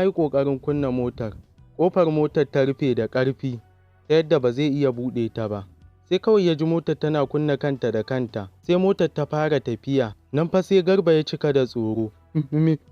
Yi ƙoƙarin kunna motar, ƙofar motar ta rufe da ƙarfi ta yadda ba zai iya buɗe ta ba. Sai kawai ya ji motar tana kunna kanta da kanta, sai motar ta fara tafiya. Nan fa sai Garba ya cika da tsoro.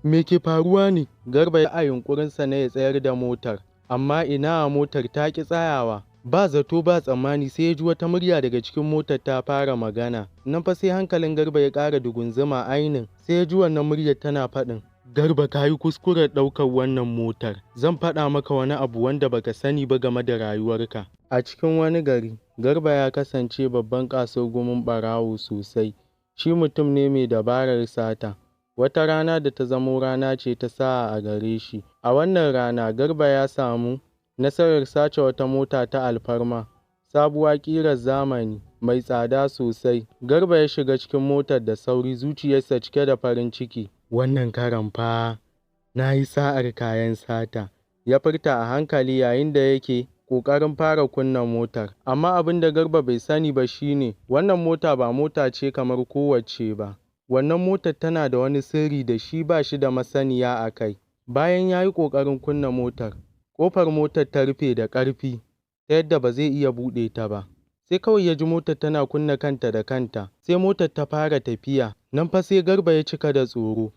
Me ke faruwa ne? Garba ya a yunƙurinsa na ya tsayar da motar, amma ina, motar ta ƙi tsayawa. Ba zato ba tsammani sai ya ji wata murya daga cikin motar ta fara magana. Nan fa sai hankalin Garba ya ƙara dugunzuma ainun. Sai ya ji wannan muryar tana faɗin, "Garba, ka yi kuskuren ɗaukar wannan motar. Zan faɗa maka wani abu wanda baka sani ba game da rayuwarka." A cikin wani gari, Garba ya kasance babban kasurgumin ɓarawo sosai. Shi mutum ne mai dabarar sata. Wata rana da ta zamo rana ce ta sa'a a gare shi. A wannan rana, Garba ya samu nasarar sace wata mota ta alfarma, sabuwa ƙirar zamani, mai tsada sosai. Garba ya shiga cikin motar da sauri, zuciyarsa cike da farin ciki. "Wannan karon fa na yi sa'ar kayan sata," ya furta a hankali yayin da yake ƙoƙarin fara kunna motar. Amma abin da Garba bai sani ba shi ne, wannan mota ba mota ce kamar kowacce ba. Wannan motar tana da wani sirri da shi ba shi da masaniya a kai. Bayan ya yi ƙoƙarin kunna motar, ƙofar motar ta rufe da ƙarfi ta yadda ba zai iya buɗe ta ba. Sai kawai ya ji motar tana kunna kanta da kanta, sai motar ta fara tafiya. Nan fa sai Garba ya cika da tsoro.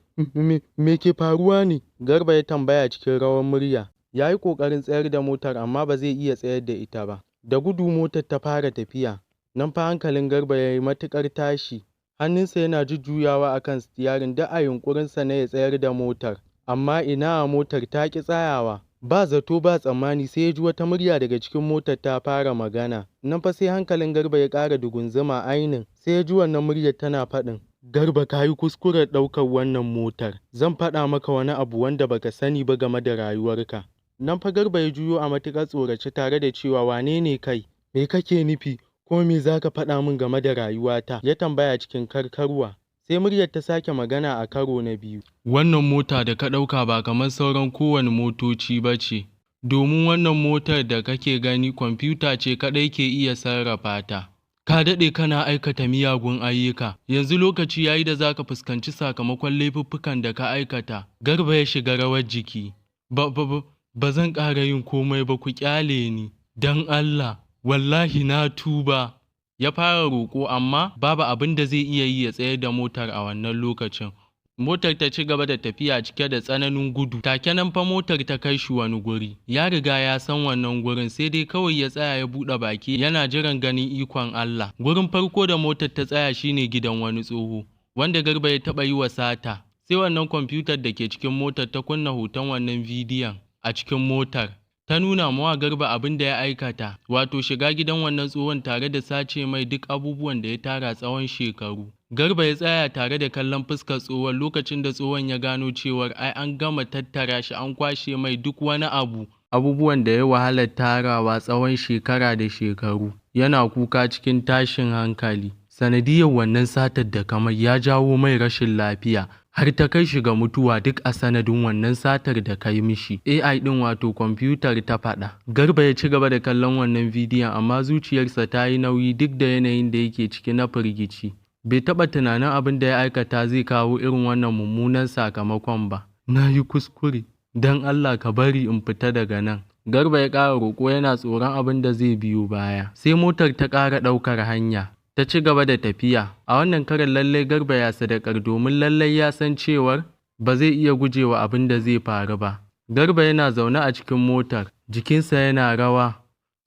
"Me ke faruwa ne?" Garba ya tambaya cikin rawar murya. Ya yi ƙoƙarin tsayar da motar, amma ba zai iya tsayar da ita ba. Da gudu motar ta fara tafiya. Nan fa hankalin Garba ya yi matuƙar tashi. Hannunsa yana jujjuyawa a kan sitiyarin duk a yunƙurinsa na ya tsayar da motar. Amma ina, motar ta ƙi tsayawa. Ba zato ba tsammani sai ya ji wata murya daga cikin motar ta fara magana. Nan fa sai hankalin Garba ya ƙara dugunzuma ainun. Sai ya ji wannan muryar tana faɗin, "Garba, ka yi kuskuren ɗaukar wannan motar. Zan faɗa maka wani abu wanda baka sani ba game da rayuwarka." Nan fa Garba ya juyo a matuƙar tsorace tare da cewa, "Wane ne kai? Me kake nufi? Ko me za ka faɗa min game da rayuwata?" Ya tambaya cikin karkarwa. Sai muryar ta sake magana a karo na biyu. "Wannan mota da ka ɗauka ba kamar sauran kowane motoci ba ce, domin wannan motar da kake gani kwamfuta ce kaɗai ke iya sarrafa ta. Ka daɗe kana aikata miyagun ayyuka, yanzu lokaci ya yi da za ka fuskanci sakamakon laifuffukan da ka aikata." Garba ya shiga rawar jiki. "Ba, ba, ba zan ƙara yin komai ba, ku ƙyale ni, don Allah, wallahi na tuba." Ya fara roƙo, amma babu abin da zai iya yi ya tsayar da motar a wannan lokacin. Motar ta ci gaba da tafiya cike da tsananin gudu. Take nan fa motar ta kai shi wani guri. Ya riga ya san wannan gurin, sai dai kawai ya tsaya ya buɗe baki yana jiran ganin ikon Allah. Gurin farko da motar ta tsaya shine gidan wani tsoho wanda Garba ya taɓa yi wa sata. Sai wannan kwamfutar da ke cikin motar ta kunna hoton wannan bidiyon a cikin motar. Ta nuna mawa Garba abin da ya aikata, wato shiga gidan wannan tsohon tare da sace mai duk abubuwan da ya tara tsawon shekaru. Garba ya tsaya tare da kallon fuskar tsohon lokacin da tsohon ya gano cewar ai an gama tattara shi, an kwashe mai duk wani abu. Abubuwan da ya wahalar tarawa tsawon shekara da shekaru, yana kuka cikin tashin hankali. "Sanadiyar wannan satar da kamai ya jawo mai rashin lafiya har ta kai shi ga mutuwa, duk a sanadin wannan satar da kai mishi," AI ɗin, wato kwamfutar, ta faɗa. Garba ya ci gaba da kallon wannan bidiyon, amma zuciyarsa ta yi nauyi duk da yanayin da yake ciki na firgici. Bai taɓa tunanin abin da ya aikata zai kawo irin wannan mummunan sakamakon ba. "Na yi kuskure, don Allah ka bari in fita daga nan," Garba ya ƙara roƙo yana tsoron abin da zai biyo baya. Sai motar ta ƙara ɗaukar hanya. Ta ci gaba da tafiya. A wannan karon lallai Garba ya sadakar, domin lallai ya san cewar ba zai iya gujewa abin da zai faru ba. Garba yana zaune a cikin motar, jikinsa yana rawa,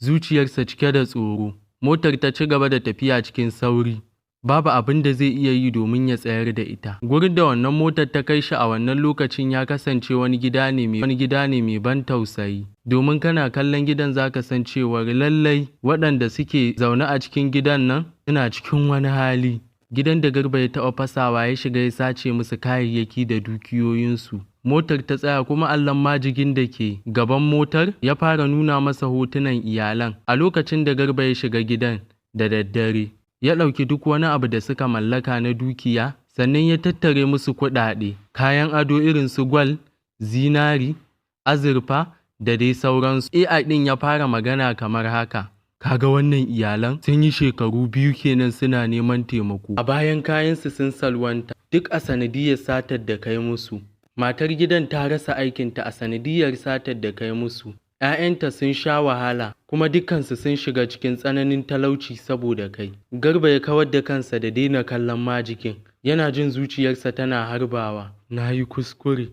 zuciyarsa cike da tsoro. Motar ta ci gaba da tafiya cikin sauri. Babu abin da zai iya yi domin ya tsayar da ita. Gurin da wannan motar ta kai shi a wannan lokacin ya kasance wani gida ne mai ban tausayi. Domin kana kallon gidan zaka san cewar lallai waɗanda suke zaune a cikin gidan nan suna cikin wani hali. Gidan da Garba ya taɓa fasawa ya shiga ya sace musu kayayyaki da dukiyoyinsu. Motar ta tsaya, kuma allon majigin da ke gaban motar ya fara nuna masa hotunan iyalan. A lokacin da Garba ya shiga gidan da daddare, ya ɗauki duk wani abu da suka mallaka na dukiya, sannan ya tattare musu kuɗaɗe, kayan ado irin su gwal, zinari, azurfa da dai sauransu. AI ɗin ya fara magana kamar haka: "Kaga wannan iyalan, sun yi shekaru 2 kenan suna neman taimako. A bayan kayansu sun salwanta, duk a sanadiyyar satar da kai musu." Matar gidan ta rasa aikinta a sanadiyyar satar da kai musu. ‘Ya'yanta sun sha wahala, kuma dukkansu sun shiga cikin tsananin talauci saboda kai. Garba ya kawar da kansa da daina kallon majikin, yana jin zuciyarsa tana harbawa. Na yi kuskure.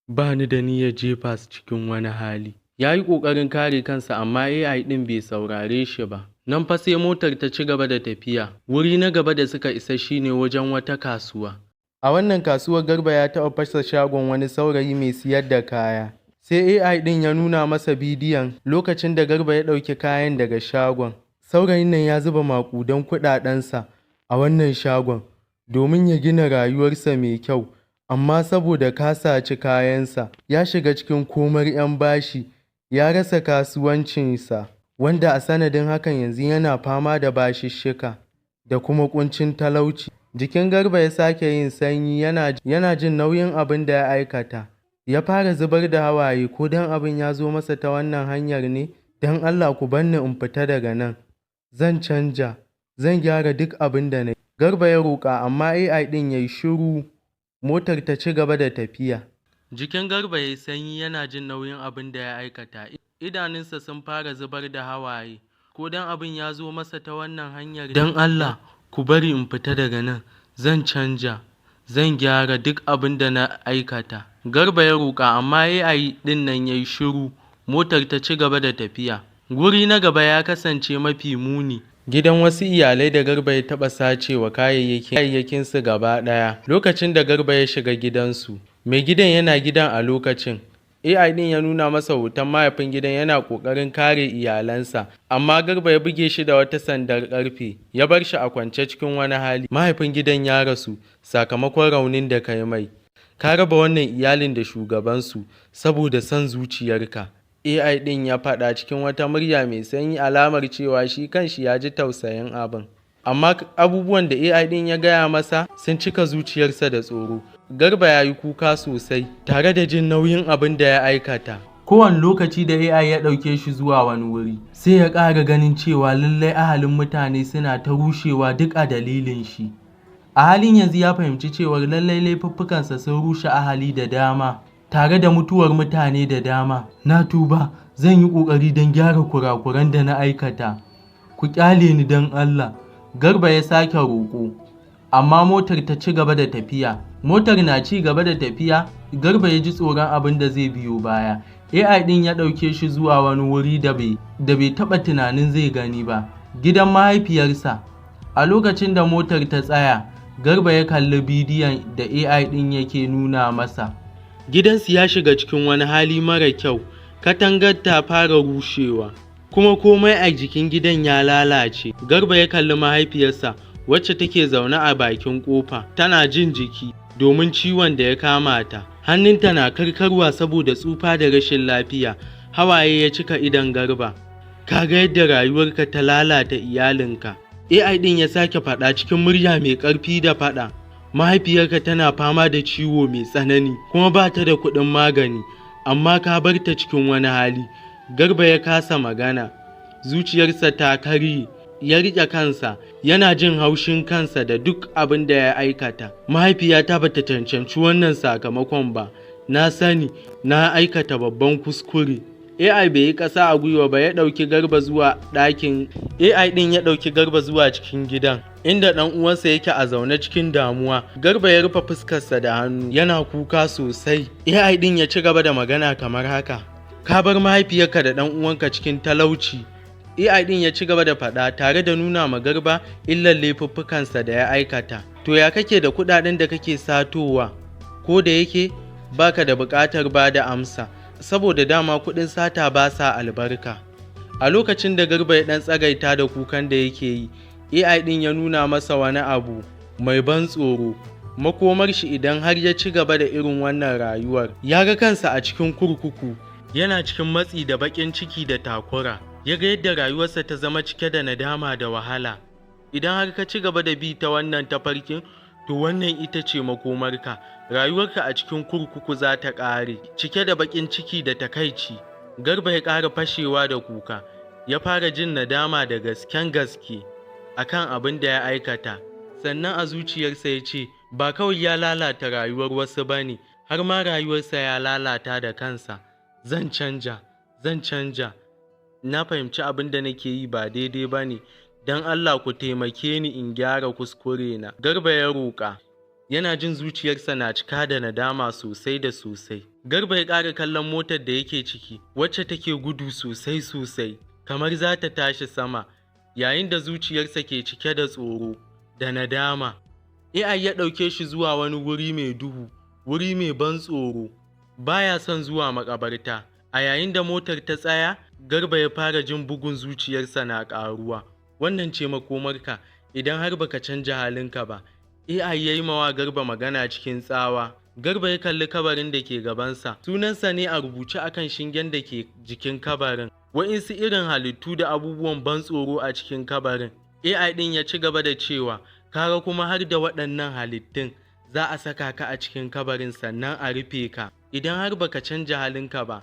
Ba ni da niyyar jefa su cikin wani hali. Ya yi ƙoƙarin kare kansa, amma AI ɗin bai saurare shi ba. Nan fa sai motar ta ci gaba da tafiya. Wuri na gaba da suka isa shine wajen wata kasuwa. A wannan kasuwar, Garba ya taɓa fasa shagon wani saurayi mai siyar da kaya. Sai AI ɗin ya nuna masa bidiyon lokacin da Garba ya ɗauki kayan daga shagon. Saurayin nan ya zuba maƙudan kuɗaɗensa a wannan shagon domin ya gina rayuwarsa mai kyau, amma saboda ka saci kayansa, ya shiga cikin komar 'yan bashi, ya rasa kasuwancinsa, wanda a sanadin hakan yanzu yana fama da bashishshika da kuma ƙuncin talauci. Jikin Garba ya sake yin sanyi, yana jin nauyin abin da ya aikata. Ya fara zubar da hawaye, ko don abin ya zo masa ta wannan hanyar ne? Don Allah ku bar ni in fita daga nan. Zan canja, zan gyara duk abin da na yi. Garba ya roƙa, amma AI ɗin ya yi shiru. Motar ta ci gaba da tafiya. Jikin Garba ya yi sanyi, yana jin nauyin abin da ya aikata. Idanunsa sun fara zubar da hawaye, ko don abin ya zo masa ta wannan hanyar. Don Allah ku bari in fita daga nan. Zan canja, zan gyara duk abin da na aikata. Garba ya roƙa, amma AI ɗin nan ya yi shiru. Motar ta ci gaba da tafiya. Guri na gaba ya kasance mafi muni. Gidan wasu iyalai da Garba ya taɓa sacewa kayayyakinsu gaba ɗaya. Lokacin da Garba ya shiga gidansu, mai gidan yana gidan a lokacin. AI ɗin ya nuna masa hoton mahaifin gidan yana ƙoƙarin kare iyalansa, amma Garba ya buge shi da wata sandar ƙarfe, ya bar shi a kwance cikin wani hali. Mahaifin gidan ya rasu sakamakon raunin da kai mai. Ka raba wannan iyalin da shugabansu saboda son zuciyarka. AI ɗin ya faɗa cikin wata murya mai sanyi, alamar cewa shi kanshi ya ji tausayin abin. Amma abubuwan da AI ɗin ya gaya masa sun cika zuciyarsa da tsoro. Garba ya yi kuka sosai tare da jin nauyin abin da ya aikata. Kowane lokaci da AI ya ɗauke shi zuwa wani wuri, sai ya ƙara ganin cewa lallai ahalin mutane suna ta rushewa duk a dalilin shi. A halin yanzu ya fahimci cewar lallai laifuffukansa sun rushe ahali da dama, tare da mutuwar mutane da dama. Na tuba, zan yi ƙoƙari don gyara kurakuran da na aikata. Ku ƙyale ni don Allah. Garba ya sake roƙo, amma motar ta ci gaba da tafiya. Motar na ci gaba da tafiya, Garba ya ji tsoron abin da zai biyo baya. AI ɗin ya ɗauke shi zuwa wani wuri da bai taɓa tunanin zai gani ba, gidan mahaifiyarsa. A lokacin da motar ta tsaya, Garba ya kalli bidiyon da AI ɗin yake nuna masa. Gidansu ya shiga cikin wani hali mara kyau, katangar ta fara rushewa, kuma komai a jikin gidan ya lalace. Garba ya kalli mahaifiyarsa, wacce take zaune a bakin ƙofa, tana jin jiki domin ciwon da ya kama ta. Hannunta na karkarwa saboda tsufa da rashin lafiya. Hawaye ya cika idon Garba. Ka ga yadda rayuwarka ta lalata iyalinka. AI ɗin ya sake faɗa cikin murya mai ƙarfi da faɗa. Mahaifiyarka tana fama da ciwo mai tsanani kuma ba ta da kuɗin magani, amma ka bar ta cikin wani hali. Garba ya kasa magana, zuciyarsa ta karye, ya riƙe kansa, yana jin haushin kansa da duk abin da ya aikata. Mahaifiyata ba ta cancanci wannan sakamakon ba, na sani na aikata babban kuskure. AI bai yi ƙasa a gwiwa ba, ya ɗauki Garba zuwa ɗakin. AI ɗin ya ɗauki Garba zuwa cikin gidan, inda ɗan uwansa yake a zaune cikin damuwa. Garba ya rufe fuskarsa da hannu, yana kuka sosai. AI ɗin ya ci gaba da magana kamar haka: Ka bar mahaifiyarka da ɗan uwanka cikin talauci. AI ɗin ya ci gaba da faɗa tare da nuna ma Garba illar laifuffukansa da ya aikata. To, ya kake da kuɗaɗen da kake satowa? Ko da yake baka da buƙatar ba da amsa, saboda dama kuɗin sata ba sa albarka. A lokacin da Garba ya ɗan tsagaita da kukan da yake yi, AI ɗin ya nuna masa wani abu mai ban tsoro. Makomar shi idan har ya ci gaba da irin wannan rayuwar. Ya ga kansa a cikin kurkuku, yana cikin matsi da baƙin ciki da takura. Ya ga yadda rayuwarsa ta zama cike da nadama da wahala. Idan har ka ci gaba da bi ta wannan tafarkin, to wannan ita ce makomarka. Rayuwarka a cikin kurkuku za ta ƙare, cike da baƙin ciki da takaici. Garba ya ƙara fashewa da kuka, ya fara jin nadama da gasken gaske akan abin da ya aikata. Sannan a zuciyarsa ya ce, ba kawai ya lalata rayuwar wasu ba ne, Har ma rayuwarsa ya lalata da kansa. Zan canja, zan canja. Na fahimci abin da nake yi ba daidai ba ne. Don Allah ku taimake ni in gyara kuskurena. Garba ya roƙa. Yana jin zuciyarsa na cika da nadama sosai da sosai. Garba ya ƙara kallon motar da yake ciki, wacce take gudu sosai sosai, kamar za ta tashi sama, yayin da zuciyarsa ke cike da tsoro da nadama. AI ya ɗauke shi zuwa wani wuri mai duhu, wuri mai ban tsoro. Baya son zuwa maƙabarta. A yayin da motar ta tsaya, Garba ya fara jin bugun zuciyarsa na ƙaruwa. Wannan ce makomarka idan har baka canja halinka ba. AI ya yi mawa Garba magana cikin tsawa. Garba ya kalli kabarin da ke gabansa. Sunansa ne a rubuce akan shingen da ke jikin kabarin. Wa'insu irin halittu da abubuwan ban tsoro a cikin kabarin. AI ɗin ya ci gaba da cewa, kaga kuma har da waɗannan halittun za a saka ka a cikin kabarin sannan a rufe ka. Idan har baka canja halinka ba,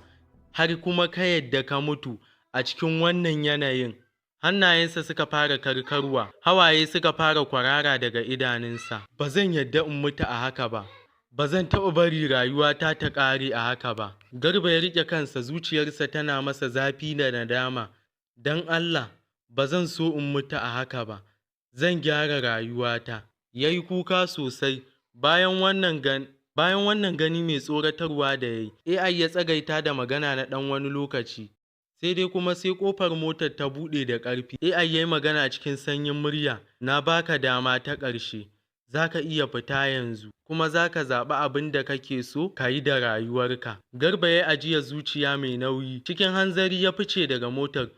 har kuma ka yadda ka mutu a cikin wannan yanayin. Hannayensa suka fara karkarwa, hawaye suka fara kwarara daga idanunsa. Ba zan yadda in mutu a haka ba. Ba zan taɓa bari rayuwata ta ƙare a haka ba. Garba ya riƙe kansa, zuciyarsa tana masa zafi da nadama. Don Allah, ba zan so in mutu a haka ba. Zan gyara rayuwata. Ya yi kuka sosai. Bayan wannan gani mai tsoratarwa da ya yi, AI ya tsagaita da magana na ɗan wani lokaci. Sai dai kuma sai ƙofar motar ta buɗe da ƙarfi. AI ya yi magana cikin sanyin murya, na baka dama ta ƙarshe. Za ka iya fita yanzu, kuma za ka zaɓi abin da kake so ka yi da rayuwarka. Garba ya yi ajiyar zuciya mai nauyi. Cikin hanzari ya fice daga motar.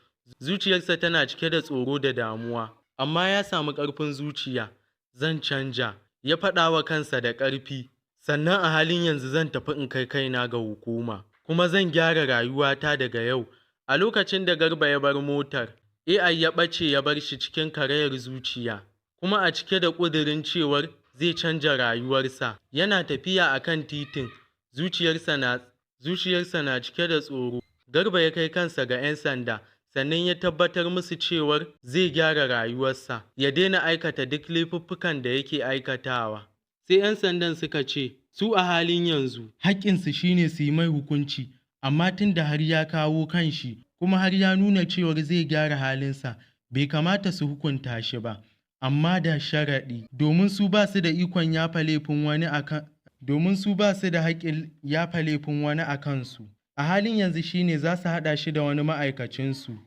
Zuciyarsa tana cike da tsoro da damuwa, amma ya samu ƙarfin zuciya. Zan canja, ya faɗa wa kansa da ƙarfi. Sannan a halin yanzu zan tafi in kai kaina ga hukuma, kuma zan gyara rayuwata daga yau. A lokacin da Garba ya bar motar, AI ya ɓace ya bar shi cikin karayar zuciya, kuma a cike da ƙudurin cewar zai canja rayuwarsa. Yana tafiya a kan titin, zuciyarsa na cike da tsoro. Garba ya kai kansa ga 'yan sanda, sannan ya tabbatar musu cewar zai gyara rayuwarsa, ya daina aikata duk laifuffukan da yake aikatawa. Sai 'yan sandan suka ce, su a halin yanzu haƙƙinsu shine su yi mai hukunci, amma tun da har ya kawo kanshi kuma har ya nuna cewar zai gyara halinsa, bai kamata su hukunta shi ba, amma da sharaɗi, domin su ba su da ikon yafa laifin wani akan domin su ba su da haƙƙin yafa laifin wani a kansu. A halin yanzu shine za su haɗa shi da wani ma'aikacinsu.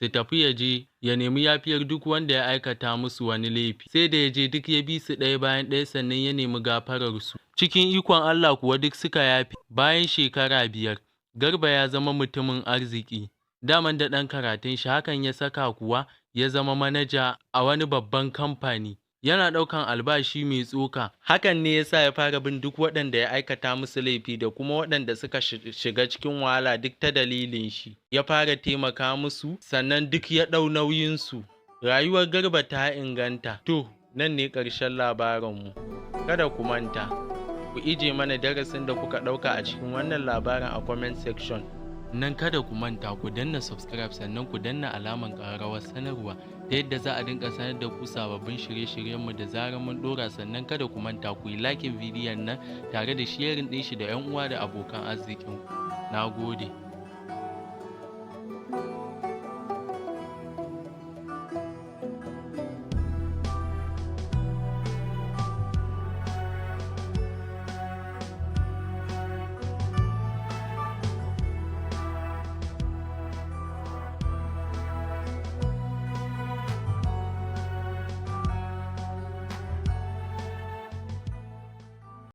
Su tafi ya je ya nemi yafiyar duk wanda ya aikata musu wani laifi. Sai da ya je duk ya bi su ɗaya bayan ɗaya sannan ya nemi gafararsu. Cikin ikon Allah kuwa duk suka yafe. Bayan shekara 5, Garba ya zama mutumin arziki. Daman da ɗan karatun shi, hakan ya saka kuwa ya zama manaja a wani babban kamfani. Yana ɗaukan albashi mai tsoka. Hakan ne ya sa ya fara bin duk waɗanda ya aikata musu laifi da kuma waɗanda suka shiga cikin wahala duk ta dalilin shi. Ya fara taimaka musu, sannan duk ya ɗau nauyinsu. Rayuwar Garba ta inganta. To, nan ne ƙarshen labarinmu. Kada ku manta, ku ije mana darasin da kuka ɗauka a cikin wannan labarin a comment section. Nan kada ku manta ku danna subscribe sannan ku danna alamar ƙararrawar sanarwa ta yadda za a dinga sanar da ku sababbin shirye-shiryenmu da zarar mun ɗora. Sannan kada ku manta ku yi liking bidiyon nan tare da sharing ɗin shi da 'yan uwa da abokan arzikinku. Na gode.